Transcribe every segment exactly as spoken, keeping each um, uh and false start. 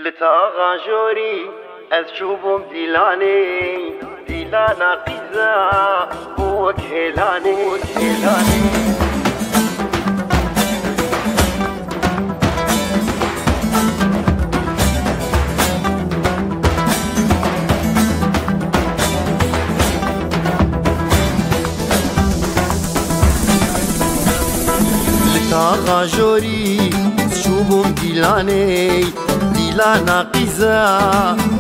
Li taxa jorî ez çûbûm dîlanê, dîlana qîza bû wek hêlanê, wek hêlanê. Li taxa jorî çûbûm dîlanê, dîlana qîza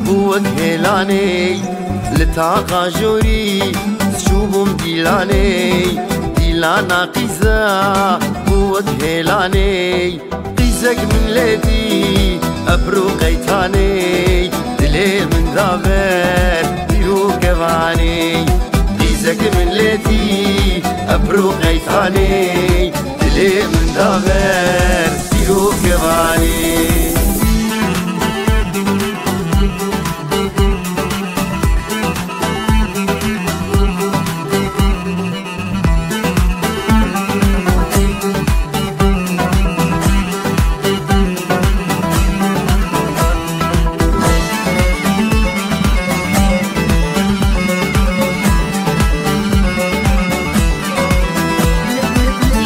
bû wek hêlanê. Li taxa jorî çûbûm dîlanê, dîlana qîza bû wek hêlanê. Qîzek min lê dî, ebr û qeytanê, dilê min da ber pîr û kevanê. Qîzek min lê dî, ebr û qeytanê, dilê min da ber pîr û kevanê.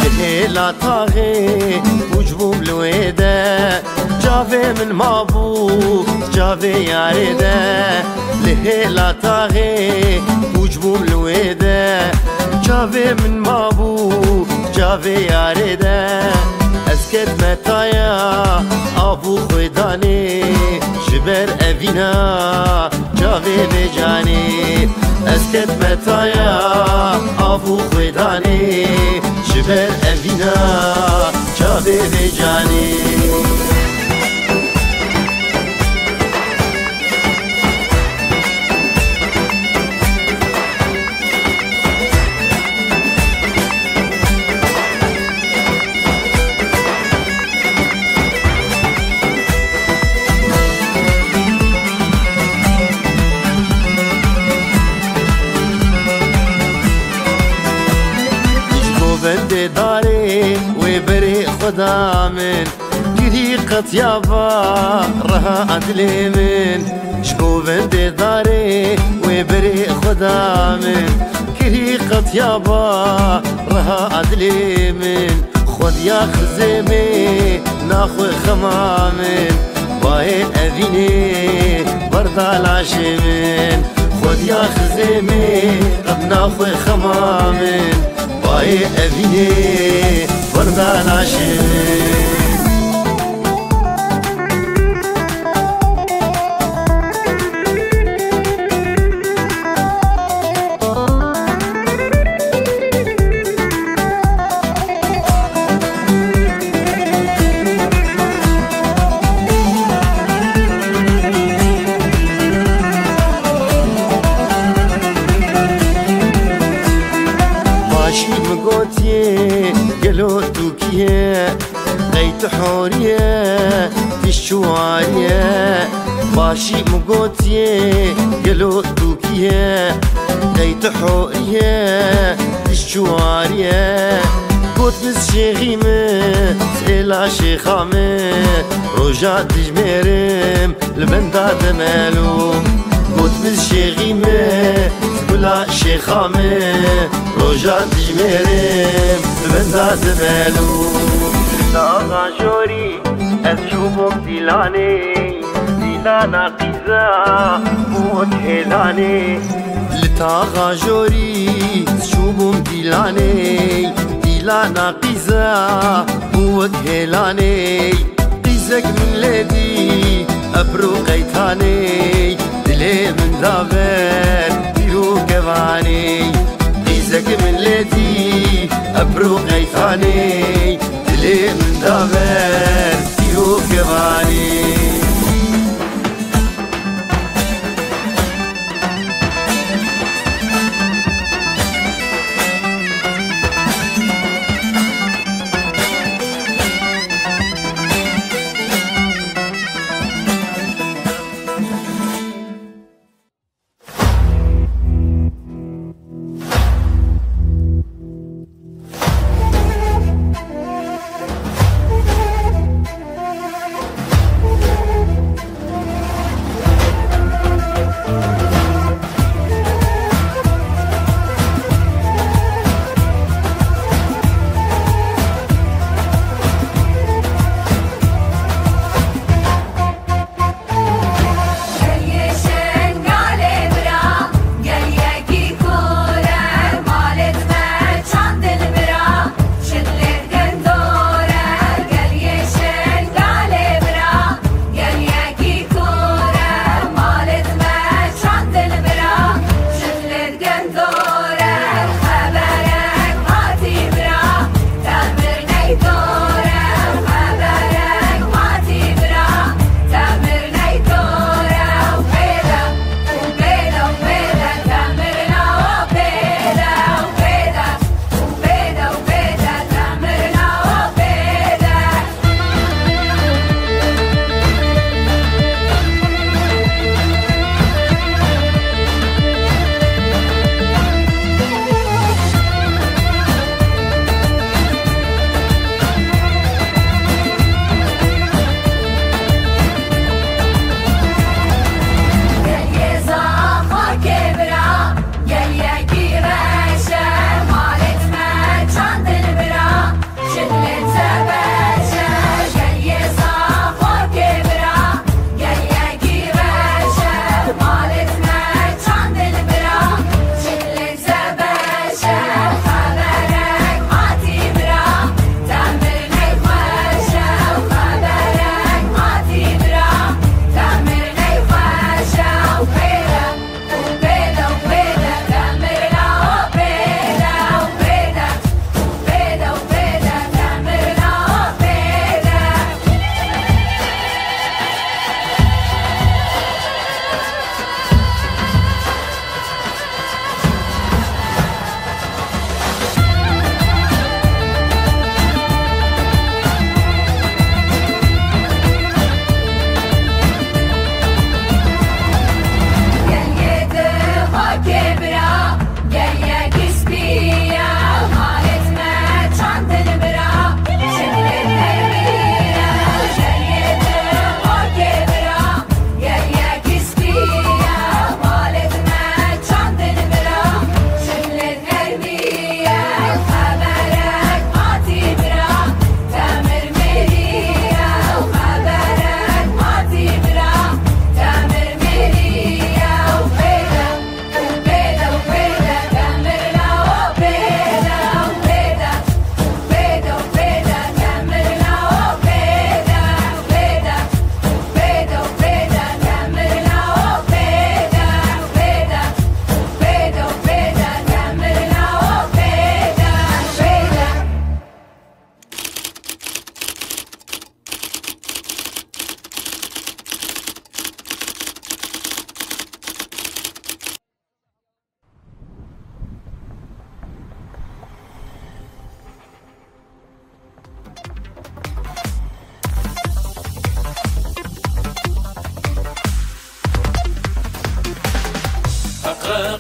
Li hêla taxê pûç bûm li wê de, çavê min mabû çavê yarê de. Li hêla taxê pûç bûm li wê de, çavê min mabû çavê yarê de. Ez ketme taya av û xwêdanê, ji ber evîna çavê vê canê. Ez ketme taya av û xwêdanê, ji ber evîna çavê vê canê. Ji govendê darê wê berê xweda min, kirî qetiya va reha dilê min. Ji govendê darê wê berê xweda min, kirî qetiya va reha dilê min. Xwediya xizêmê naxwe xema min, bayê evînê berda laşê min. Xwediya xizêmê qet naxwe xema min, bayê evînê berda laşê min. Başî min gotiye, gelo tu kî ye? Qey tu horiye, tu ji çi warî ye? Başî min gotiye, gelo tu kî ye? Qey tu horiye, tu ji çi warî ye? Got min şêxî min, êla şêxa min, roja dijmêrim li benda dimelo. Got min şêxî min, gula şêxa min, roja dijmêrim li benda dimelo. Daxa jorî ez çûbûm dîlanê, dîlana qîza bû wek hêlanê. Li taxa jorî çûbûm dîlanê, dîlana qîza bû wek hêlanê. Qîzek min lê dî, ebr û qeytanê, dilê min da ber pîr û kevanê. Qîzek min lê dî, ebr û qeytanê, dilê min da ber pîr û kevanê.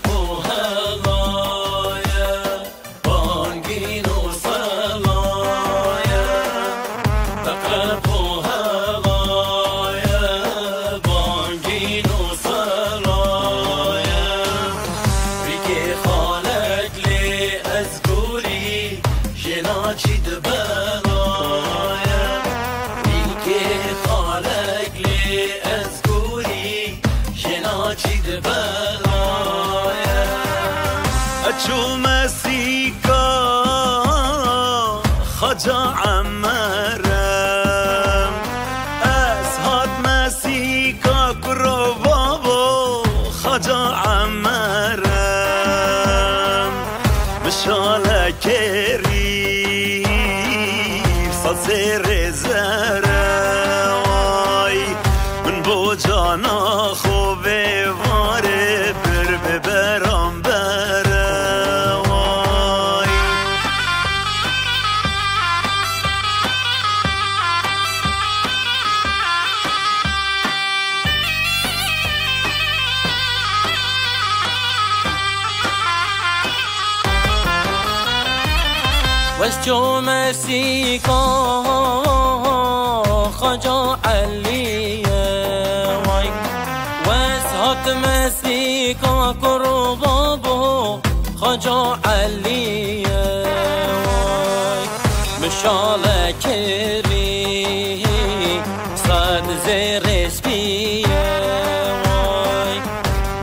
Qo helaye, bangîn û selaye. Teqreb û helaye, bangîn û selaye. Rîkê xalek lê ez gorî, jê naçî di belaye. Rîkê xalek lê ez gorî, jê naçî di belaye. Ez çûme sîka Xaca Emerem. Ez hatme sîka kuro babo Xaca Emerem. Mişale kerî sazê rêzere way. Min bo cana xo vê varê bir bi beram bere way. Wes çûme sîka Xaca Elîye way. Wes hatime sîka kuro babo Xaca Elîye way. Mişale kerî sed zêrê spîye way.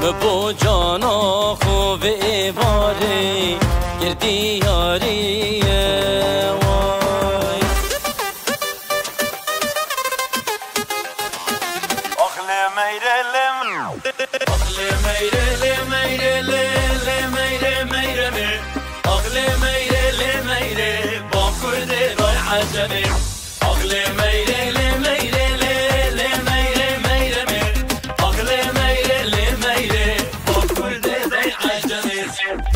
Mi bo cana xo vê êvarê kir diyarî ye way. Ax lê meyre lê min. Ax lê meyre lê meyre lê, lê meyre meyre mi. Ax lê meyre lê meyre, Bakur dê day Ecemê. Ax lê meyre lê meyre lê, lê meyre meyre mi. Ax lê meyre lê meyre, Bakur dê day Ecemê.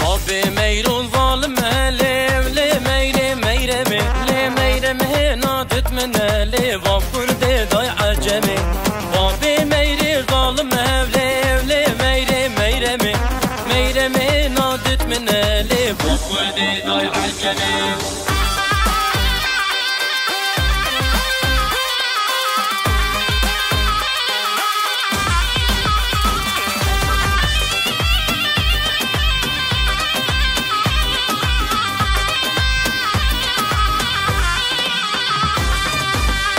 Babê meyron zalim e lê, lê meyre meyre mi. Lê meyre mi hêna dit min e lê, Bakur dê day Ecemê. Babê meyre zalim e lê, lê meyre meyre mi. Meyre mi hêna dit min e lê, Bakur dê day Ecemê.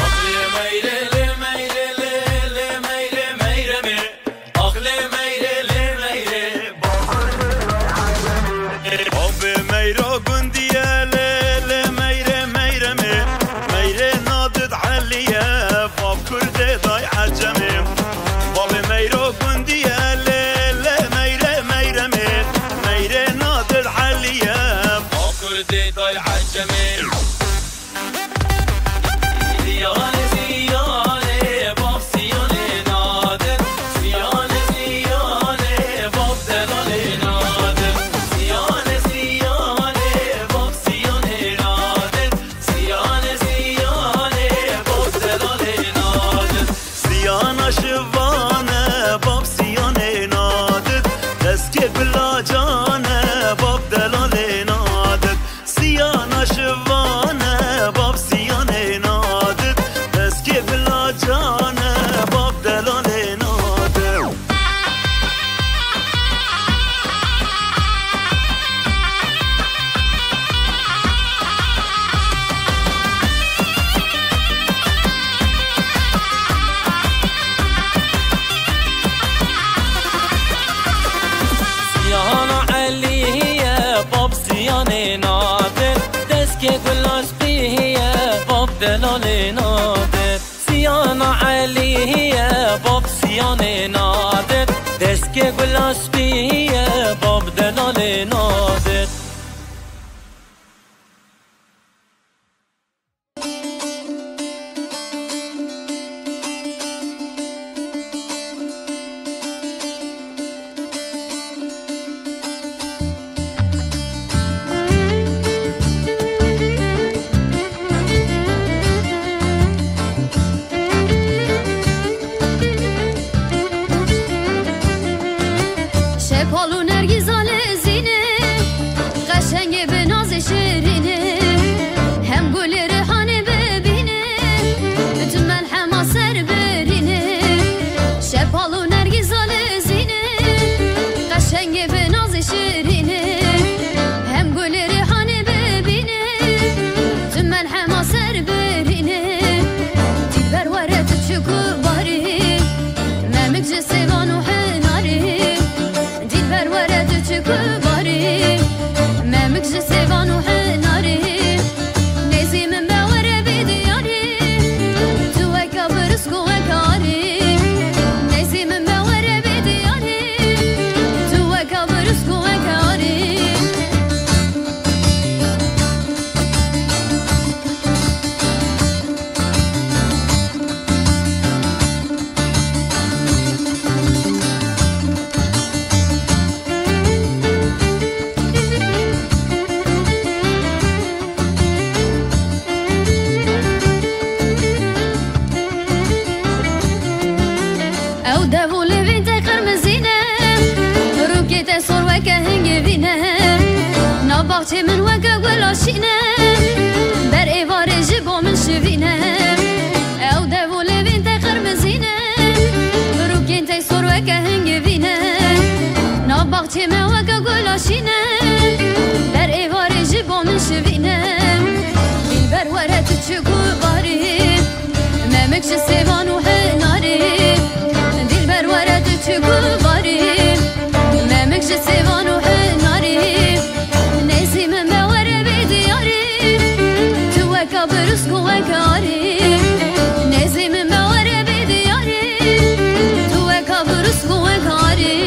Ax lê meyre lê meyre lê, lê meyre meyre mi. Ax lê meyre lê meyre, Bakur dê day Ecemê. Babê meyra gundî ye lê, lê meyre meyre mi. Meyre nadid Elî ye, Bakur dê day Ecemê. Babê meyra gundî ye lê, lê meyre meyre mi. Meyre nadid Elî ye, Bakur dê day Ecemê. Siyane, siyane, bab siyane nadir. Siyane, siyane, bab delalê nadir. Siyane, siyane, bab siyane nadir. Siyane, siyane, bab delalê nadir. Siyana şivane, bab siyane nadir. Deskê gula cane, bab delalê nadir. Siyana şivane, bab siyanê nadid. Deskê bila cane, bab delalê nadid. Siyana Elî ye, bab Siyanê nadir, deskê gula spî ye, bab delalê nadir. Siyana Elî ye, bab Siyanê nadir, deskê gula spî ye, bab delalê nadir. Şepalûne Ew dev û lêvên te qirmizî ne, rûkê te sor weke hingivî ne. Nav baxçê min weke gula şîn e, ber êvarê ji bo min şivî ne. Ew dev û lêvên te qirmizî ne, rûkên te sor weke hingivî ne. Nav baxçê me weke gula şîn e, ber êvarê ji bo min şivî ne. Dîlber were tu çi guvarî, Memik ji Sêvan û Hinarê, Dîlber were tu çi guvarî. Memik ji Sêvan û Hinarê, nêzî min be were bê diyarî. Tu weka birusk û weka arî, nêzî min be were bê diyarî. Tu weka birusk û weka arî.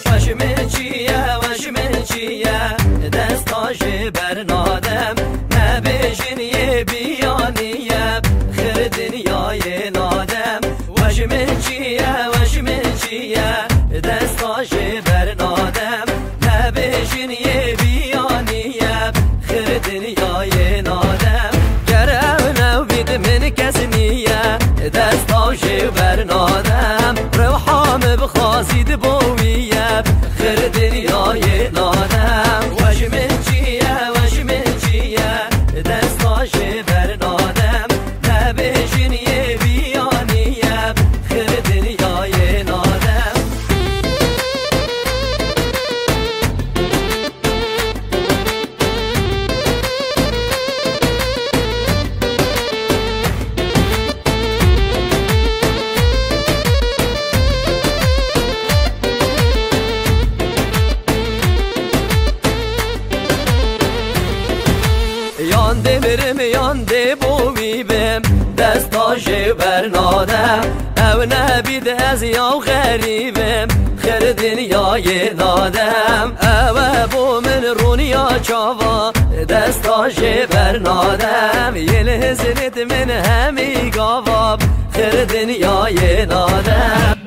Weş min çi ye, weş min çi ye, desta ji ber nadem. Nebêjin yê biyaniye, xir dinyayê nadem. Weş min çi ye, weş min çi ye, desta ji ber nadem. Nebêjin yê biyaniye, xir dinyayê nadem. Ger ew newbît min kes niye, desta ji ber nadem. Rewha min bixwazî di bo wî ye, xir dinyayê nadem. Weş min çi ye, weş min çi ye, desta ji ber nadem. Nebêjin yê biyaniye, xir dinyayê nadem. Yan dê mirim, yan dê bo wî bim, desta jê ber nadem. Ew nebît ez yaw xerîbim, xir dinyayê nadem. Ew e bo min rûniya çava, desta jê ber nadem. Yê li hizinit min hemî gava, xir dinyayê nadem.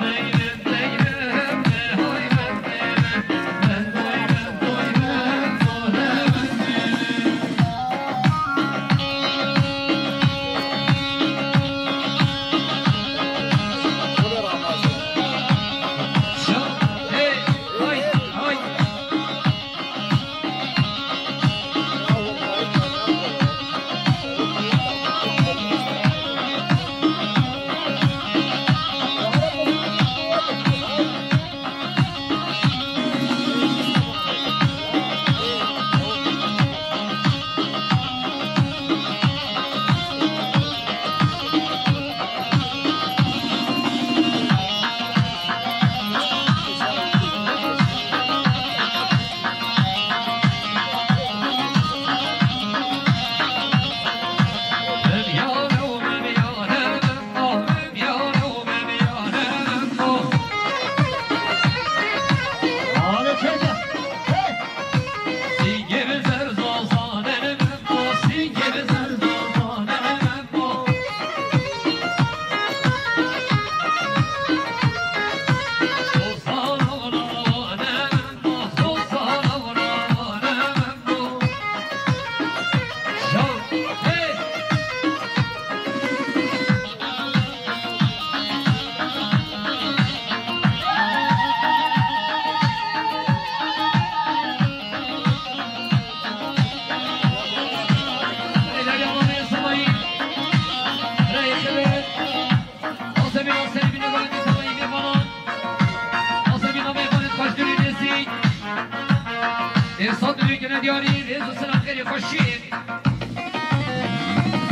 Diyarî rêz û silam xêrê xweşiyê.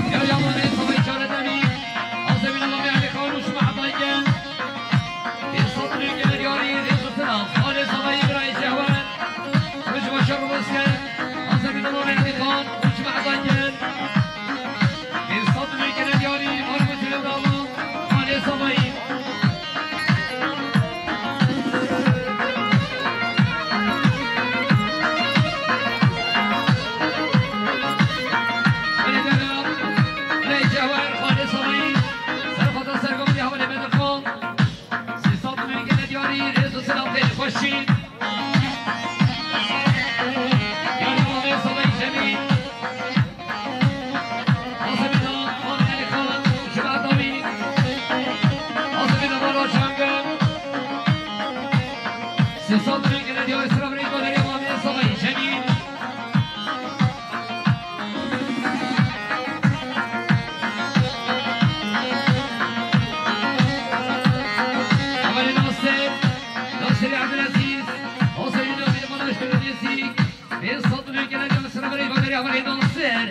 Diyarî Alamê Savayî Çaredemî, Azemîn Alamê Elî Xan û Şima Edaygel. Pênc sed milyon gele diyarî rêz û silam. Xalê Savayî birayê Cehwer. Roj baş e, rovez ke. Azemîn Alamê Elî Xan û Şima Edaygel. Pênc sed milyon gele diyarî, Armut Lewdalo, Xalê Savayî. Sê sed milyon gele diyarî sira birê goderê Mamê Savayî Cemîl. Hevalê Nasir, Nasirê Ebdulezîz, Nasirê Nobî Manaş Belediyesi, pênc sed milyon gele diyarî sira birê goderê hevalê Nasir.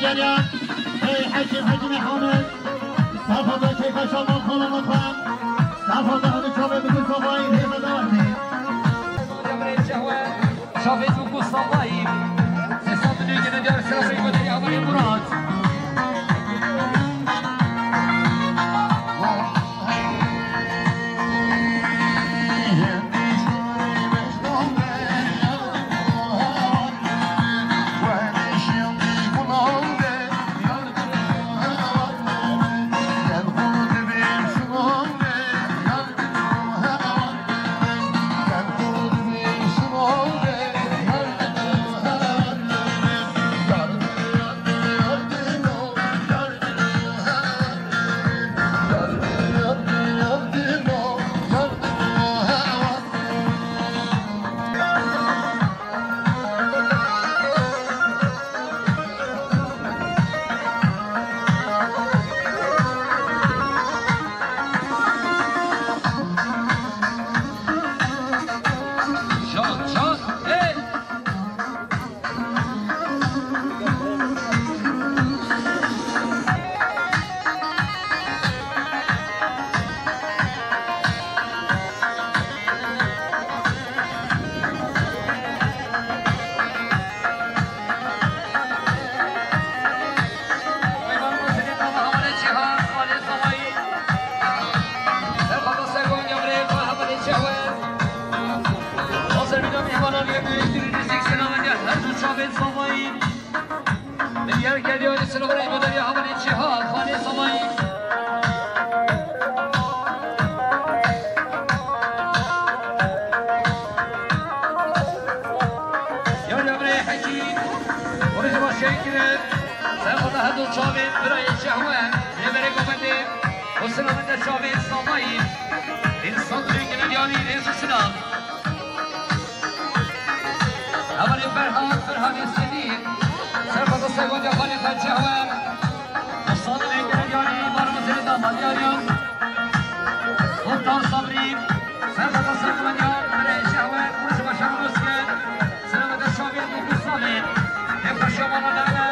Geliyor. Hey, Hacı, Hacı Muhammed. Safada keyfe şaban kolunu koyan. Safada hadi çabuk bir sobayı hızlı dağıtın. Şafet Mustafa. Sesat Bilgini diyor, sırası Koca Yağmur Murat. Diğer geliyor, sınıfına ibadet ya, havanın içi ha, fani samayı. Yar Emre Hekî, Xwedê ji we şehîd kirin. Ser xwe de her du çavên birayê şehwe, lê berê govendê, û sila min de çavên samayî. Însan dirêkine diyarî rêz û silam. Hevalê Ferhat, Ferhatê Sedî. Ser xwe de ser xwe de xalê xwe şehwe. Însan dirêkine diyarî, bar mezêrê damadiyariyan. Muxtar Sabrî, ser xwe de ser xwe de birayê şehwe, û ji başa rûskir. Selamet şavê Mûkû Salê, hê xweşiya mala name,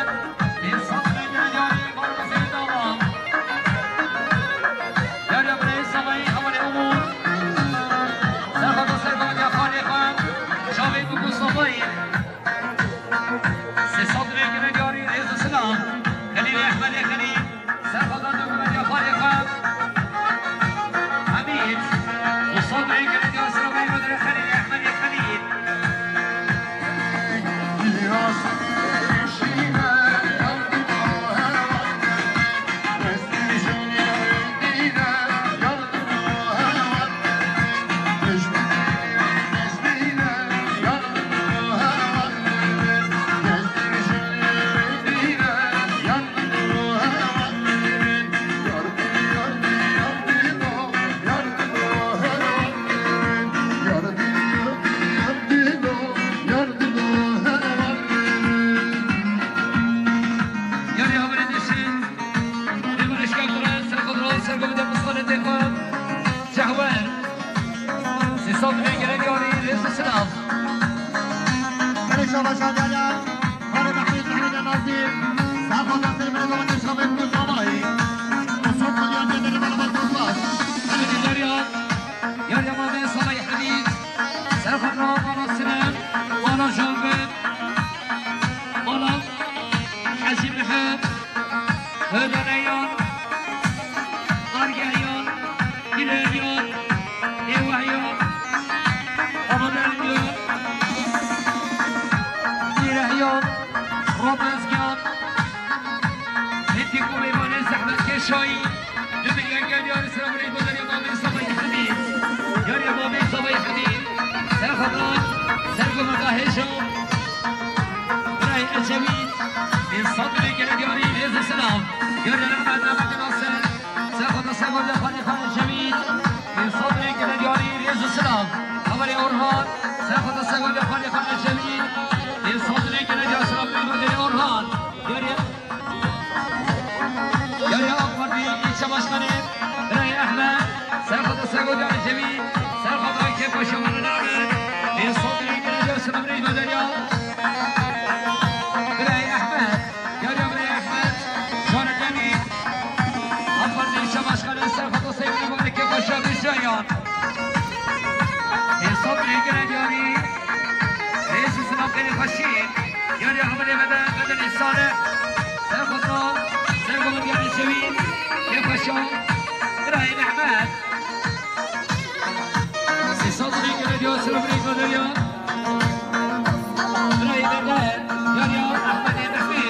hê saz rengê diyarî, bar mezêrê dama. Yar ya birayê Sabayî, hevalê Umûr. Serxwe de serxwe de xalê xwe, şavê Mûkû Sabayî. Sê saz rengê diyarî, rêz û silam. Xelîlê Ehmedê Xelîl. Serxwe de dogme ya xalê xwe. Hemîd. Û sed rêkirî ya sirabeyê Bedirê Xelîlê Ehmedê Xelîl. Şehwer. Sê sed rêkirî diyarî, rêz û silav. Belê şaba şadiyaya. Xalê Mehmûd, Mehmûd Nazî. Serxwe de ser min û Mehmûd Şabê Mehmûd Babayî. Û sed milyar dê dere bala bala bozmaz. Belê diyarî. Yar ya Mehmûd Sabayî Hemîd. Serxwe de bala Sinem. Bala Şabê. Bala Hecî Mehmûd. Hêdaneyan, Argeyan, Gileyan, Êwehyan, Amadeliyan, Zîrehyan, Romezgan, Hintî ku mêvanê zehmetkeşayî, di milyar gel yarî sira min ê godarê Babê Sabayî Xedî, yarê Babê Sabayî Xedî, ser xwe da, ser gomeka hêja, birayê Ecewî, Însan dirêkine diyarî rêz û silav. Gör Ehmed Mehmet Nasir. Serxwe de serxwe de xalê xalê Cemîl. Însan dirêkine diyarî rêz û silav. Hevalê Orhan. Serxwe de serxwe de xalê xalê Cemîl. Însan dirêkine diyarî silav. Gör Orhan. Gör Geriya Akpartî, îlçe başkanê, birayê Ehmed, serxwe de serxwe de Cemîl, serxwe de kêf xweşiya min name, ê sod rêkine de sibirê bederiya. Birayê Ehmed, geriya birayê Şîn, yariya hevalê me de, bedelê Salih. Serxwezan, sergovan diyarê Şevî, kêfxweşan, birayê Mehmet. Sê sed û neh gele diya, selamünaleyküm deriya. Birayê Bedel, yariya Ehmedê Mehmî.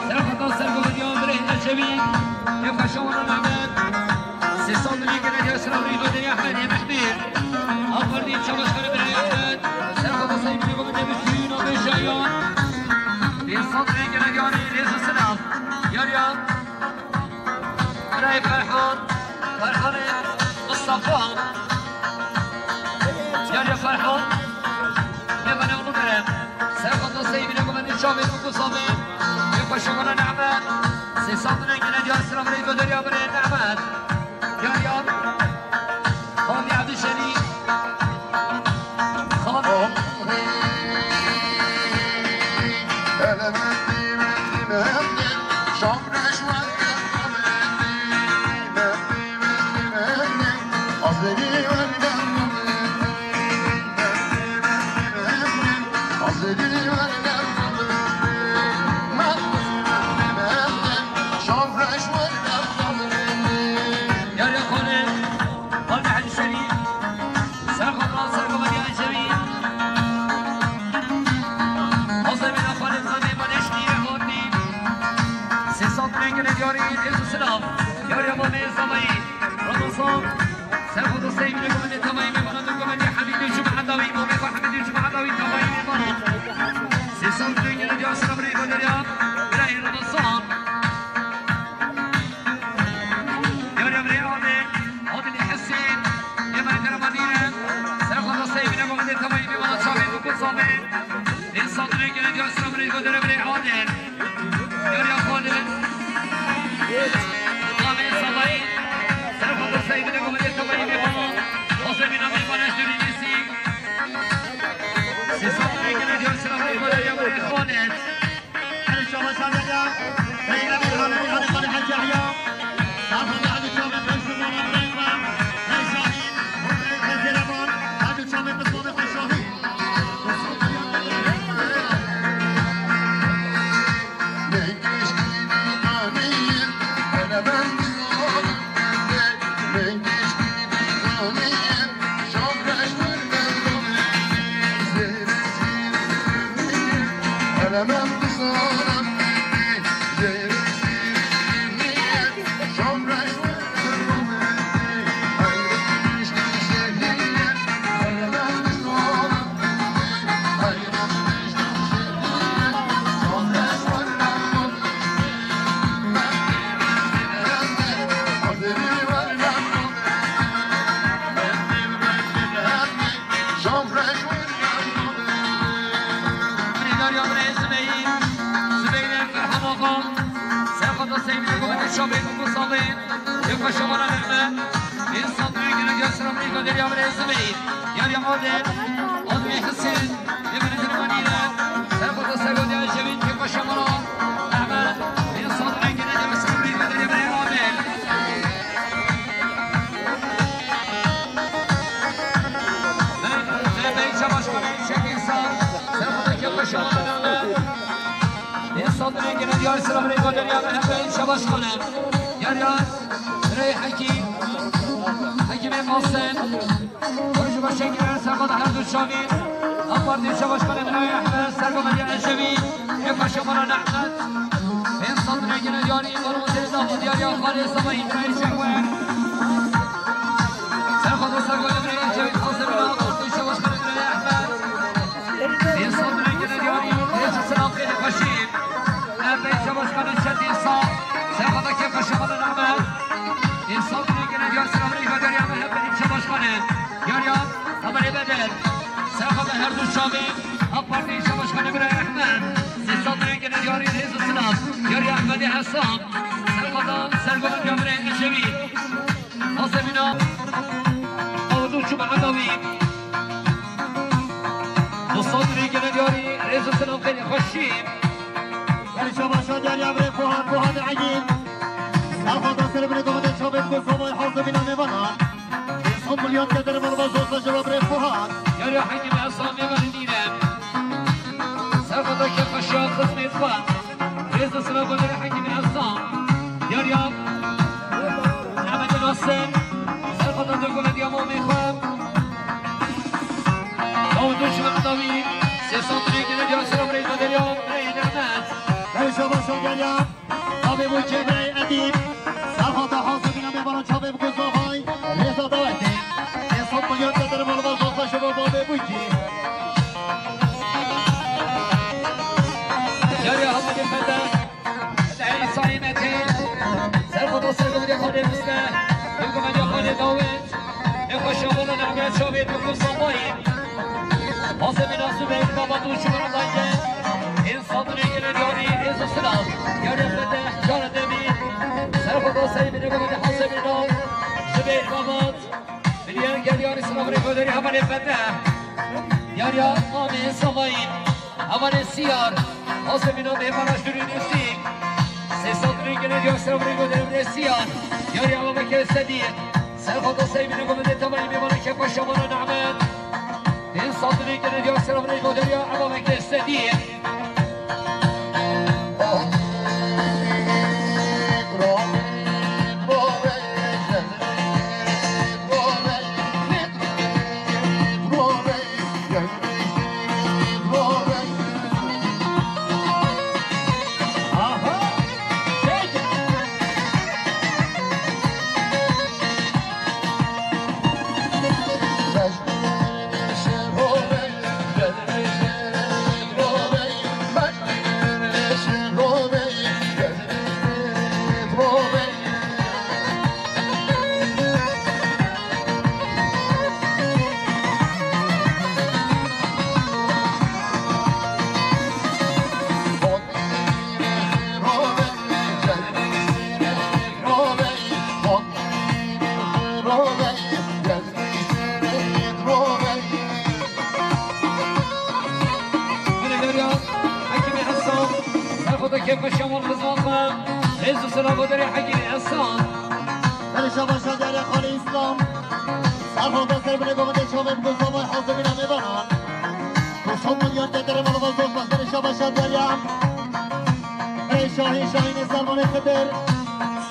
Serxwezan, sergovan diya, birayê Şevî, kêfxweşan, wala Mehmet. Sê sed û neh gele diya, selamünaleyküm deriya, Ehmedê Mehmî. Apardî çabaşkare birayê Ehmed. Serxwezan, sergovan diya, birayê Şevî, Pênc sed rênge ne diyarî rêz û silav. Yariya birayê Ferhan, Ferhanê Mistefa. Yariya Ferhan, mêvanê oğlu Kerem. Serxwezan, seyvîne guvenê çavê û guzavê. Yê xweşe wala Nehmet. Sê sed rênge ne diyar, silav rê goderiya birê Nehmet. Yariya Xalî Evdîşenî. Xalî. Yariya Xalî. Xalî Hecî Şerîf. Serxwezan, sergovan diyarê Şevî. Hozê bîna xalê xanê, mêvanê şîrê hatî. Sê sed rênge ne diyarî rêz û silav. Yariya mamê Zavayî. Ramazan. Serxwezan, seyvîne guvenê tevayî, mêvana du guvenê Hemîdê Cuma Hedawî. Mamê xwe Hemîdê Cuma Hedawî tevayî mêvana. Sê sed rênge ne diyar, silav rê goderiya birayê Ramazan. Yariya birê Adil, Adilî Hesên, yê me Kerema Nîre, serxwezan, seyvîne guvenê tevayî, mêvana çavê û guzavê. Pênc sed rênge ne diyar, silav rê goderiya birê Adil. Yariya Xalid. Navê Zavayî. Serxwezan, seyvîne guvenê tevayî, mêvana. Hozê bîna mêvana Şevî Mesî. Sê sed rênge ne diyar, silav rê goderiya birê Xalid. Birêdar ya birê Zibeyî, Zibeyî Ferhan Axa, serxwezan, seyvîne guvenê çavê û guzavê. Yê xweşe wala Nehmet. Pênc sed rênge ne diyar, silav rê goderiya birê Zibeyî. Yariya Adil, Adilê Hesên, yê me Kerema Nîre. Serxwezan, sergovan diyarê Şevî, yê xweşe wala Nehmet. Pênc sed rênge ne diyar, silav rê goderiya birê Adil. Bey Çabaşkanê Şevî Sar, serxwezan, kêfxweşe wala Nehmet. Pênc sed rênge ne diyar, silav rê goderiya me hemî Bey Çabaşkanê. Yariya birê Hekîm, Hekîmê Qasim. Xweş û baş şekilde sergovan her du çavî. A Partî Çabaşkanê birayê Ehmed, sergovan diyarê Şevî. Kêfxweşe wala Nehmet. Pênc sed rênge ne diyarî, Ormuzê Dawû, yariya Xalê Zavayî, birayê Şehwer. Serxwezan, sergovan birê Ecevît, Qasim bîna, A Partî Çabaşkanê birayê Ehmed. Pênc sed rênge ne diyarî, rêz û silav, xêr û xweşî. Em Bey Çabaşkanê Şevî Sar, serxwezan, kêfxweşe wala Nehmet. Pênc sed rênge ne diyar, silav rê goderiya me hemî Bey Çabaşkanê. Yariya hevalê Bedel. Serxwezan, her du çavê. A Partî Çabaşkanê birayê Ehmed. Sê sed rênge ne diyarî rêz û silav. Yariya Ehmedê Hesan. Serxwezan, sergovan diya birê Ecevî. Hozê bîna. Ew du çû Mehedawî. Du sed rênge ne diyarî rêz û silav, xêr û xweşî. Gelî Çabaşa diyariya birê Fuhat, Fuhat Egîn. Serxwezan, serê binê guvenê çavê û guzavê, hozê bîna mêvana. Pênc sed milyon keder malbaz dosta ji we birê Fuhat. Yariya Hekîm Ehsan, mêvanê Nîre. Serxwezan, Rêz û silav goderê Hekîmê Efsan. Diyariya Ehmedê Nasir. Serxota dê goderê mamê xwe. Dawid û Şivan Dawî. Sê sed û yek gene diyar silav rêz goderê Rey Nehmet. Rêz şabaşan diyariya. Abi bu Cebrail Edîb. Serxota hazir bîna mêvana çavê bi guzavay. Rêza dawetê. Sê sed milyon getir malva zor xweş bo babê bûkî. Diyariya Hemedê Fete. Ey Saîmetê. Serxota sergomedê xanê Misle. Sergomedê xanê Dawid. Ê xweşa bona nehmet çavê tu ku samayî. Hasebî nasû ve baba tu şumara dayê. Ê sadine gele diyarî ê zosina. Diyarê Fete. Diyarê Demî. Serxota sergomedê xanê Hasebî na. Zubeyr Babat. Biliyar gel diyarî sınav rêkoderî hevalê Fete. Diyariya Amê Savayî. Hevalê Siyar. Asê bîna mêvana jûrî nêzîk. Sê sed rêgine diyar sınav rêkoderî Siyar. Diyariya Amê Sedî. Serxota Seybîne Gomedê Tevayî mêvana Kefa Şabana Nehmet. Ê sadine gele diyar sınav rêkoderî Amê Sedî. Belê Derya, Hekîmê Hesan, serxota kêfa şemal xizmata, rêz û sela goderê Hekîmê Hesan. Belê şabaşa Derya Xalê Îslam, serxota ser bile govendê çavê bi gozavay hazirîna mêvanan. Sê sed milyon getirê malva zor xwestinê şabaşa Derya. Ey Şahîn, Şahînê Servanê Xidir.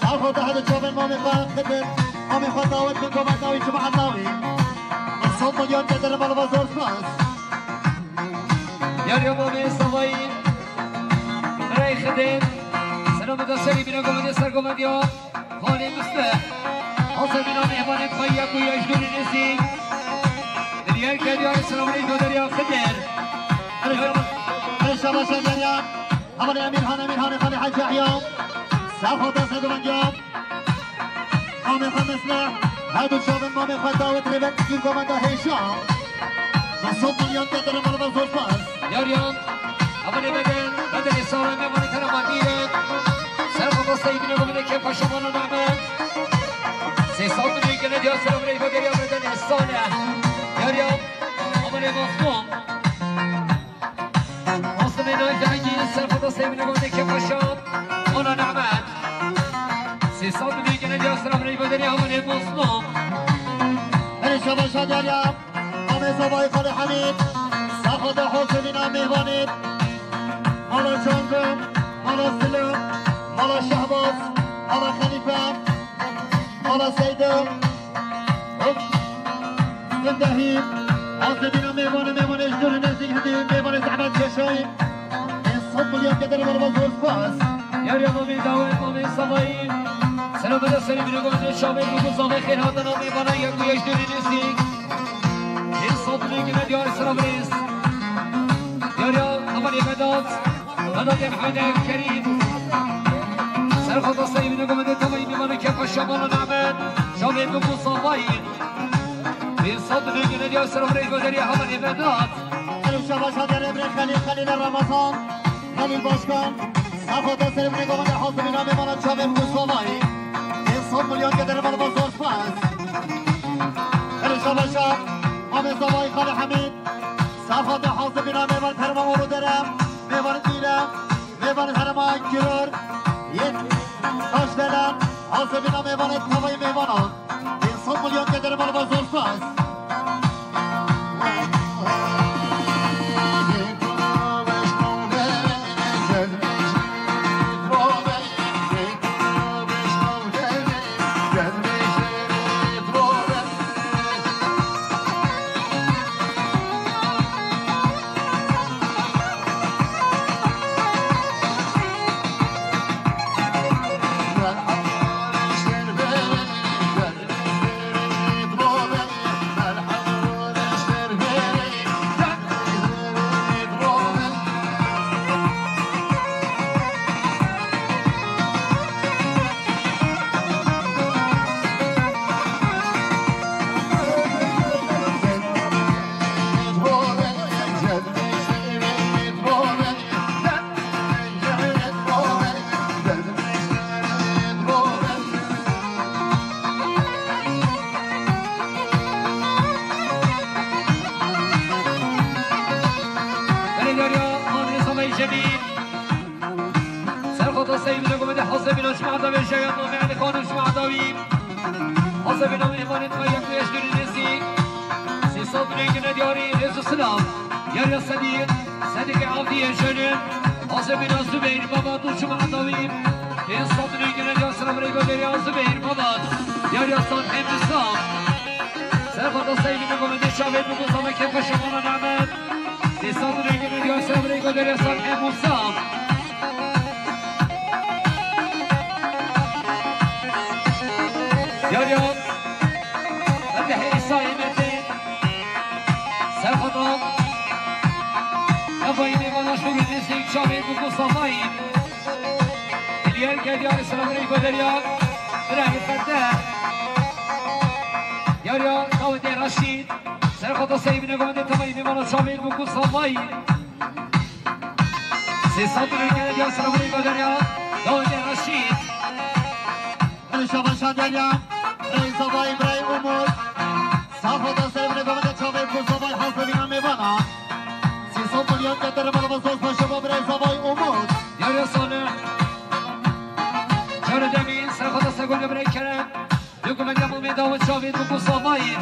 Serxota hedi çavên mamê xwe Xidir. Mamê xwe dawet bin, gomer dawî, cuma dawî. Sê sed milyon getirê malva zor xwest. Yar ya mamê Savayî. Ey Xidir. Selameta serî bîne gomedê ser gomediya. Xalê Miste. Hasebîna mêvanê xwe yek û yejdûnê nêzî. Dilyer Kediyarê silav rêz goderî Xidir. Erê şabaşa Derya. Hevalê Emîrhan, Emîrhanê Xalê Hecî Ehya. Serxota Seduvendiya. Mamê xwe Misle. Her du çavên mamê xwe dawet rêvek dîr gomenda hêşa. Sê sed milyon getirê malva zor xwest. Yar ya. Hevalê Beden, Bedenê Sara, mêvanê Karamanî ye. Serxota Seydîne Gomedê Kefa Şabana Nehmet. Sê sed milyon gele diyar silav rêz goderî Bedenê Sara. Yar ya. Hevalê Mazlûm. Asmê Nayda Egî, serxota Seydîne Gomedê Kefa Şabana Nehmet. Sê sed milyon gele diyar silav rêz goderî hevalê Mazlûm. Erê şabaşa Derya. Amê Zavayî Xalê Hemîd, serxota hazirîna mêvanê. Mala Cango, Mala Silo, Mala Şehbaz, Mala Xelîfe, Mala Seydo. Hop. Zindehî, hazirîna mêvanê, mêvanê ji dûr û nêzîk hindî, mêvanê zehmet keşayî. Sed milyon getirê malva zor spas. Yar ya mamê dawet, mamê Savayî. Selameta serî bîne gomedê çavê bi guzavê xêr hatina mêvana yek û yejdûnê nêzîk. Ê sed milyon gele diyar silav rêz. Yar ya hevalê Vedat. Vedatê Heyder Kerîm. Serxota Seydîne Gomedê Tevayî mêvanê Kefa Şabana Nehmet. Çavê bi guzavayî. Ê sed milyon gele diyar silav rêz goderî hevalê Vedat. Erê şabaşa Derê Birê Xelîl, Xelîl Ramazan, Xelîl Başkan, serxota serê birê govendê hazirîna mêvana çavê bi guzavayî. Ê sed milyon getirê malva zor spas. Erê şabaşa Amê Zavayî Xalê Hemîd, serxota hazirîna mêvan Terma Orû Dere, mêvan Dîle, mêvan Herema Kiror, yên Taşdelen, hazirîna mêvanê tevayî mêvanan. Ê sed milyon getirê malva zor spas. Sebîna ji me dawî, jaya navê Elî Xanî ji me dawî. Hazir bîna mêvanên xwe yek û heşt dûrî nêzî. Sê sed rêngine diyarî, rêz û silav. Yariya sedî, sedîkê avdiyê jêne. Hazir bîna Zubeyr Babat û ji me dawî. Pênc sed rêngine diyar, silav rêgo deriya Zubeyr Babat. Yariya san hem wisa. Serxwata Seydî me gomendê çavê bû, Zama Kêfa Şemala Nehmet. Sê sed rêngine diyar, silav rêgo deriya san hem wisa. Yar yar, hadi heysa yemedi. Serxwata. Evayî mêvana şûrê nêzîk çavê bû Mustafayî. Diliyar geldi, yar, selamünaleyküm, Derya. Bira, hifette. Yar yar, Dawidê Reşîd. Serxwata Seydî me gomendê, evayî mêvana çavê bû Mustafayî. Sê sed rêngine diyar, silav rêgo deriya. Dawidê Reşîd. Şabaşa Derya. Birayê Zavayî, birayê Umut. Serxwata Seydî me gomendê çavê bû Zavayî, hazir bîna mêvana. Sê sed milyon getir mala ve zor paşa bo birayê Zavayî Umut. Yariya Salih. Cara demî, Serxwata Seydî me gomendê birayê Kerem. Dokumentê Mehmet Dawid çavê bû Zavayî.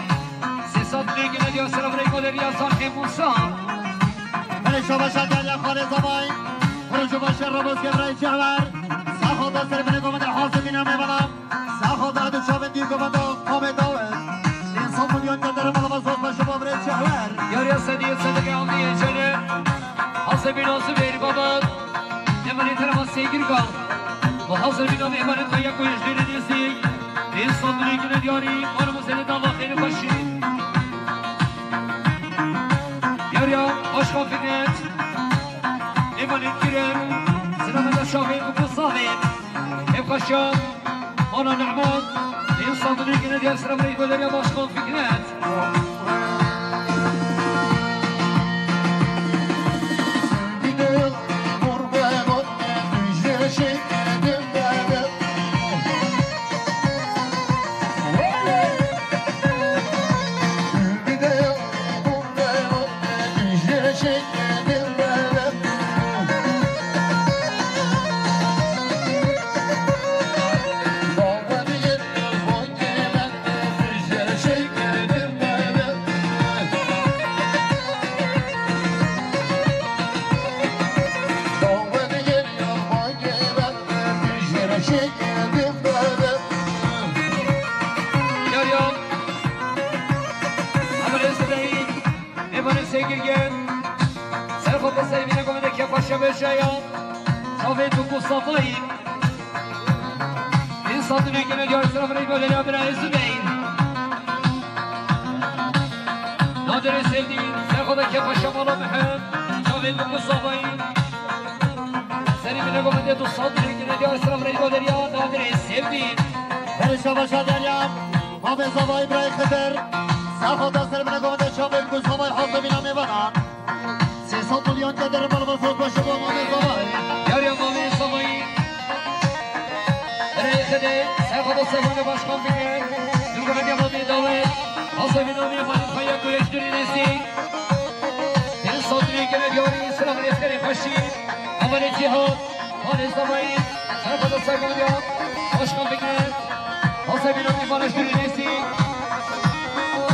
Sê sed rêngine diyar, silav rêgo deriya san hem wisa. Belê şabaşa Derya, xalê Zavayî. Roj û baş e, Rabos Gevrayî Çehwer. Serxwata Seydî me gomendê, hazir bîna mêvana. Serxwata du çavên dî gomenda Mehmet Dawid. Pênc sed milyon getir mala ve zor paşa bo birayê Çehwer. Yariya sedî, sedîkê avdiyê jêne. Hazir bîna Zubeyr Babat. Mêvanê terema Sêgirka. Û hazir bîna mêvanê xwe yek û heşt dûrî nêzîk. Pênc sed rêngine diyarî, mala ve zêde dava xêr û xweşî. Yariya Başkan Fikret. Mêvanê Kirem. Silav rêgo deriya çavê bû Zavayî. Hêf xweşiya. Ana Nehmet. Pênc sed rêngine diyar, silav rêgo deriya Başkan Fikret. Yar yar. Amelê Zubeyî. Mêvanê Sêgirgê. Serxwata Seydî me gomendê Kêfa Şebeşeya. Çavê bû Mustafayî. Pênc sed rêngine diyar, silav rêgo deriya birayê Zubeyî. Nadirê Sevdî, Serxwata Kêfa Şemala Mihem. Çavê bû Mustafayî. Serî me gomendê du sed rêngine diyar, silav rêgo deriya Nadirê Sevdî. Belê şabaşa Derya. Mehmet Zavayî, birayê Xizir. Serxwata Seydî me gomendê çavê bû Zavayî, hazir bîna mêvana. Sê sed milyon getir mala ve zor paşa bo Mehmet Zavayî. Yariya Mehmet Zavayî. Birayê Xizir. Serxwata Seydî me Başkan Fikret. Dokumentê Mehmet Dawid. Hazir bîna mêvanê xwe yek û heşt dûrî nêzîk. Pênc sed rêngine diyarî, silav rêz xêr û xweşî. Amelê Cîhan. Xalê Zavayî, Serxwata Seydî me, Başkan Fikret, Hazir bîna mêvanê şûrê nêzîk.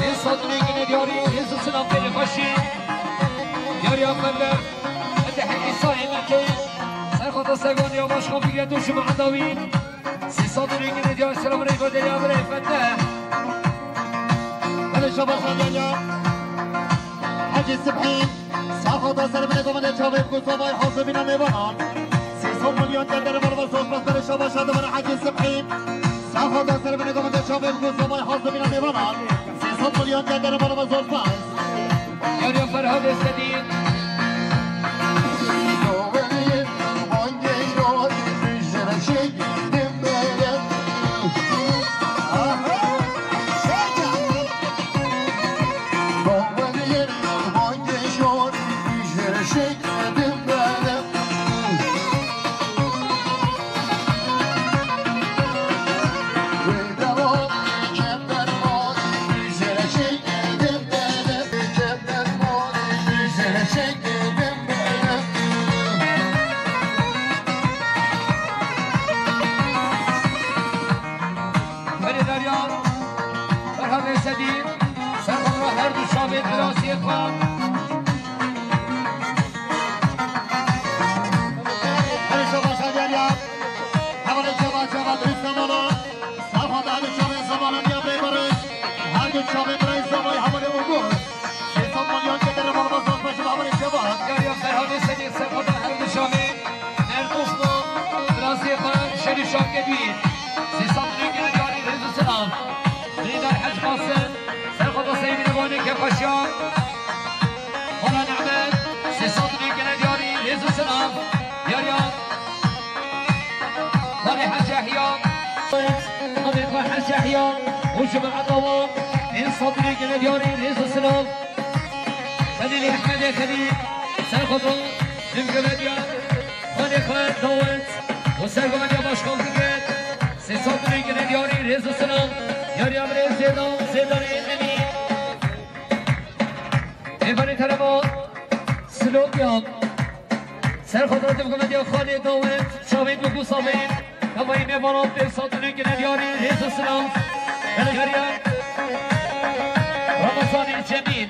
Pênc sed rêngine diyarî, rêz û silav xêr û xweşî. Yariya Xember, hadi heyî sayê me tê. Serxwata Seydî me, Başkan Fikret û ji me dawî. Sê sed rêngine diyar, silav rêgo deriya birayê Feteh. Belê şabaşa Derya. Hecî Sibhî. Serxwata Seydî me gomendê çavê bû Zavayî, hazir bîna mêvana. Sê sed milyon getir mala ve zor paşa, belê şabaşa dibere Hecî Sibhî. Serxwata Seydî me gomendê çavê bû Zavayî, hazir bîna mêvana. Sê sed milyon getir mala ve zor paşa. Yariya Ferhadê Sedî. Rastiyê xwe. Her şaba şadiyariya. Hevalê çaba çaba dürüst zamana. Safa da hadi çabê zamana niya bey barış. Her gün çabê birey zamay hevalê Ugur. Sêsed milyon kedere malbazan peşin hevalê çaba. Yariya Ferhanê Sedî Sefada her gün çabê. Erdosno. Rastiyê xwe şerî şakê duyî. Sêsed milyon kedere yarî rêz û silam. Lider Hec Qasim. Serxweda Seydî Nebanê Kêfxweşiya. Xwala Nehmet, sê sed û neh gene diyarî, rêz û silam. Diyariya. Xwalê Hec Yehya. Xwalê xwe Hec Yehya. Û ji me edawa. Sê sed û neh gene diyarî, rêz û silam. Xelîlê Ehmedê Xelîl. Serxweda. Nimgele diyar. Xwalê xwe dawet. Û sergovendiya başkan bigir. Sê sed û neh gene diyarî, rêz û silam. Diyariya birêz Zêdan, Zêdanê Emîn. Êvarê terema Silopya. Serxweda divgumediya xalê dawet, çavên bi gusavên. Kamayî mêvanan pê sed û neh gine diyarî, rêz û silam. Gele diyariya. Ramazanê Cemîl.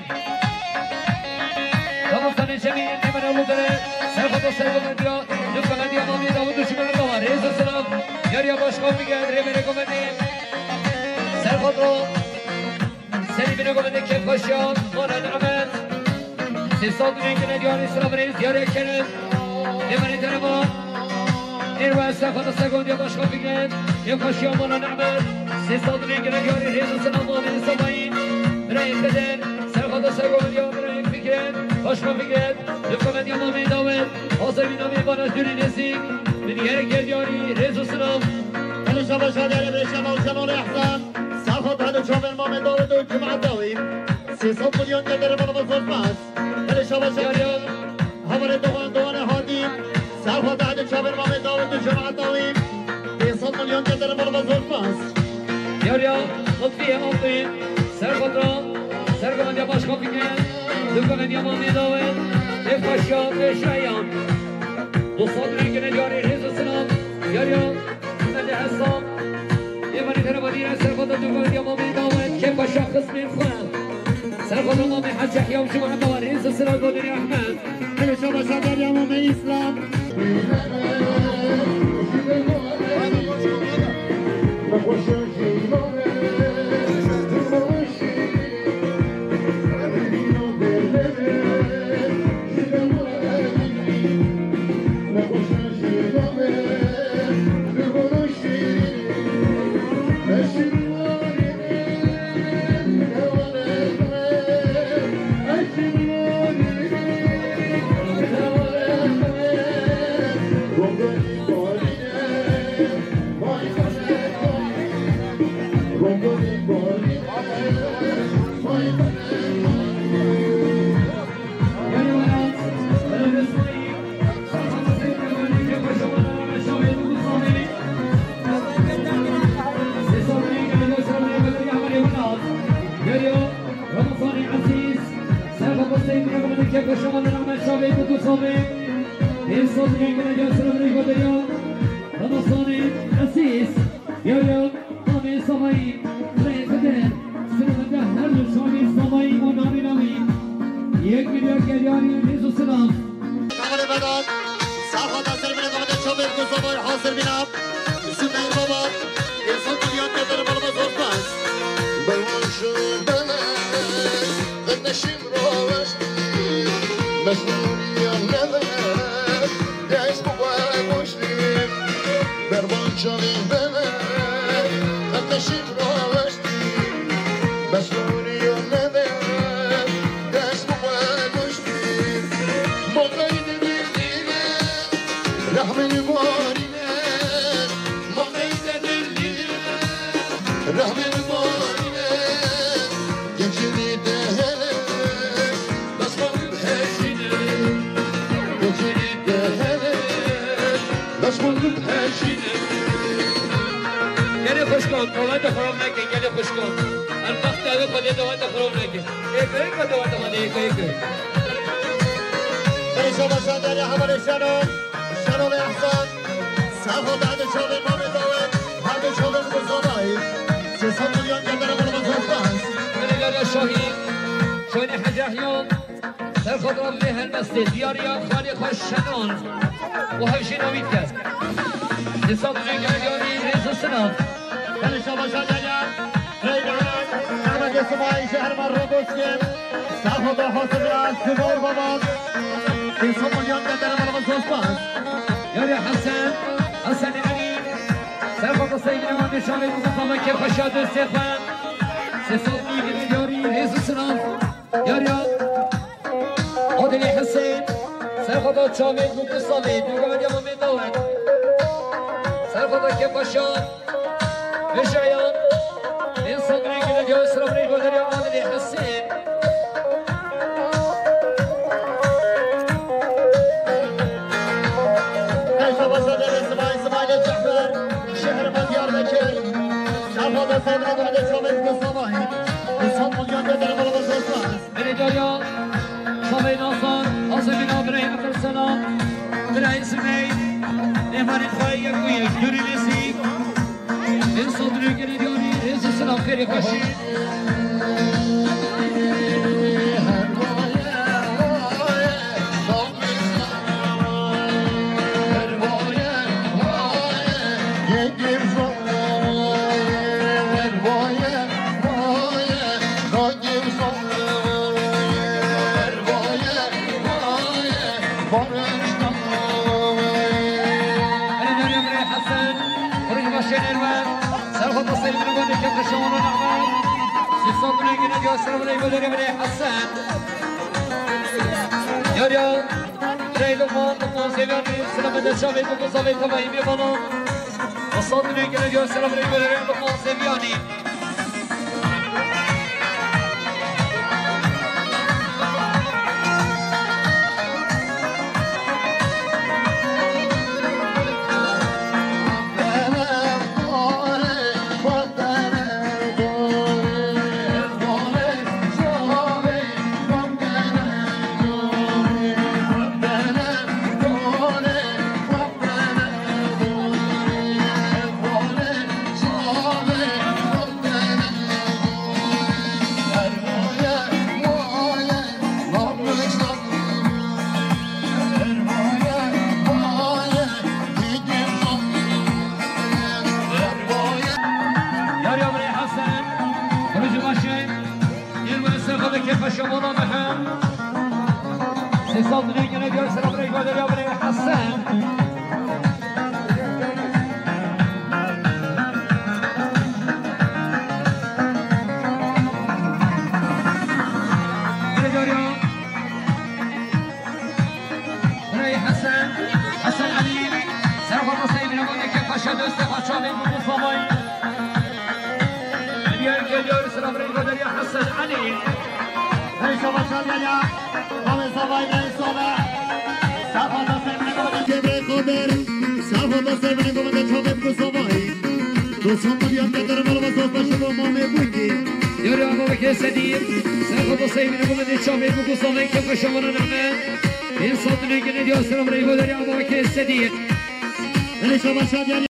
Ramazanê Cemîl, nêmene Lûdere. Serxweda sergumediya, divgumediya mamê dawet û şimene dawa, rêz û silam. Diyariya başkan bigel, rêberê gumedê. Serxweda. Serî bine gomedê kêfxweşiya, mala Nehmet. Sê sed û neh gine diyarî, silav rêz diyarê Kerem. Nêmene terema. Êrwe serxweda sergondiya başkan bigrin. Kêfxweşiya mala Nehmet. Sê sed û neh gine diyarî, rêz û silav mamê Semayî. Birayê Xedir. Serxweda sergondiya birayê bigrin. Başkan bigrin. Li komediya mamê dawet. Hazir bî namê bana dûrî nêzîk. Min yek gel diyarî, rêz û silav. Hene şaba şadiyarê birê şema û şenolê Ehsan. Serxweda hene çavên mamê dawet û cemaet dawî. Sê sed milyon kedere bana bozulmaz. Hene şaba şadiyarê. Hevalê Doğan, Doğanê Hadî. Serxweda hene çavên mamê dawet û cemaet dawî. Sê sed milyon kedere bana bozulmaz. Diyariya Lutfiye Altın. Serxweda. Sergovendiya başkan bigrin. Divgumediya mamê dawet. Kêfxweşiya pêşveyan. Du sed û neh gine diyarî, rêz û silav. Diyariya. Hemedê Hesam. Êvarê terema dîre serxweda divgumediya mamê dawet. Kêfxweşiya xismên xwe. Serxweda mamê Hec Yehya û jemaeta wa, rêz û silav Godinê Ehmed. Hele şaba şadiyariya mamê Îslam. Ramazanê Ezîz, serba Huseyîn Rehmanê Kêfxweşa Mala Nehmet Şavê Kutu Savê. Pênc sed û yek gine diyar sira birêj Goderiya. Ramazanê Ezîz, diyariya Namê Samayî, Rêxide, sira bende her du çavê Samayî û Namê Namî. Yek milyar gel diyarî, rêz û silav. Kamerê Vedat, serba da ser bine, kamerê çavê Kutu Savê hazir bîna. Zübeyir Baba, Esat Ulyan Kadir Balmaz Ortmaz. Belaş bela, kardeşim rovaştı. Mecnun yanına, yaş baba boştu. Berban çavê bela, kardeşim rovaştı. Mecnun yanına, yaş baba boştu. Mokaydı derdine, rahmini mori. Rehmên barîne, gecînî de hele, destxwe bihejîne. Gecînî de hele, destxwe bihejîne. Gelê xwişkan, dawete xirab nekin, gelê xwişkan. Elbextê ew Xwedê dawete xirab nekin. Êko, êko, dawete Xwedê, êko, êko. Berê şaba şadiyariya hevalê Şeno, Şenolê Ehsan. Serxweda herdê çavên mamê dawet, herdê çavên Kursavayî. Sê sed milyon gel bere bana bozulmaz. Belê Lala Şahî, Şahî Hecî. Xwe bi helbestê diyariya xalê xwe Şenan û hevjîna wî dike. Hesab Zûngel Yarî rêz û silav. Belê şabaşa gele. Reyna Mehmet Simayî ji Herman Roboskê. Saxo da xwe sibra Zubor Babat. Hesab Zûngel Yarî Herman Roboskê. Yarî Hesen, Hesen Elî. Serxwe da Seyîd Revan Nişanê Mustafa Kêfxweşa destê xwe. Hesab Zûngel Yarî rêz û silav. Yar ya. Adilê Hesên. Serxada çavê Guldu Salê. Dûgaveriya Mamê Dawet. Serxada Kepaşa. Vejayan. Ên Sadrê Gile diyor sıra buraya gönderiyor Adilê Hesên. Serxada Sadrê Sıvay Sıvayla Cafer. Şehir Diyarbakır. Serxada Sadrê Gule çavê Guldu Salê. Hesap milyon bedel bana basarsa. Belediya Şamê Nazan, Azemîn Abirey Efer Selam, Birey Zimey, Nêmanên xwe yek û yek, Nûrî Lêzî, Ên Sadrê Gele Diyarî, rêz û silav xêrê xweşî. Erê Meryem Rey Hesen, Rey Başê Nerve, Serxo Taseyî Binibandê Kefre Şawana Nahve, Sîsan Binê Gine Diya Serxo Rey Goderê Rey Hesen. Yar ya, Rey Lokman, Lokman Zevyanî, Selamet Şavê, Lokman Zavê Tavayî Bêbana. Hasan Binê Gine Diya Serxo Rey Goderê Lokman Zevyanî. Yar ya birê Hesen, rojî baş e. Ên were ser xwe dike paşa bala mehem. Sê sal dinê gene diyar sera birê Goder ya birê Hesen. Birê Goder ya. Birê Hesen, Hesen Elî. Ser xwe maseyê binê Goder ke paşa doste xwe çavê Goder Savayî. Diyar geliyor sıra buraya gönderiyor Hasan Ali. Hey savaşan ya. Mame Zavay Bey Sola. Safada sevgili Kebre Koder. Safada sevgili Koder Çavit Kusavay. Dostum bu yan kadar malva soslaşma Mame Buki. Yürü ama kesedi. Safada sevgili Koder Çavit Kusavay. Kefeşe bana name. İnsan dilini diyor sıra buraya gönderiyor ama kesedi. Hey savaşan ya.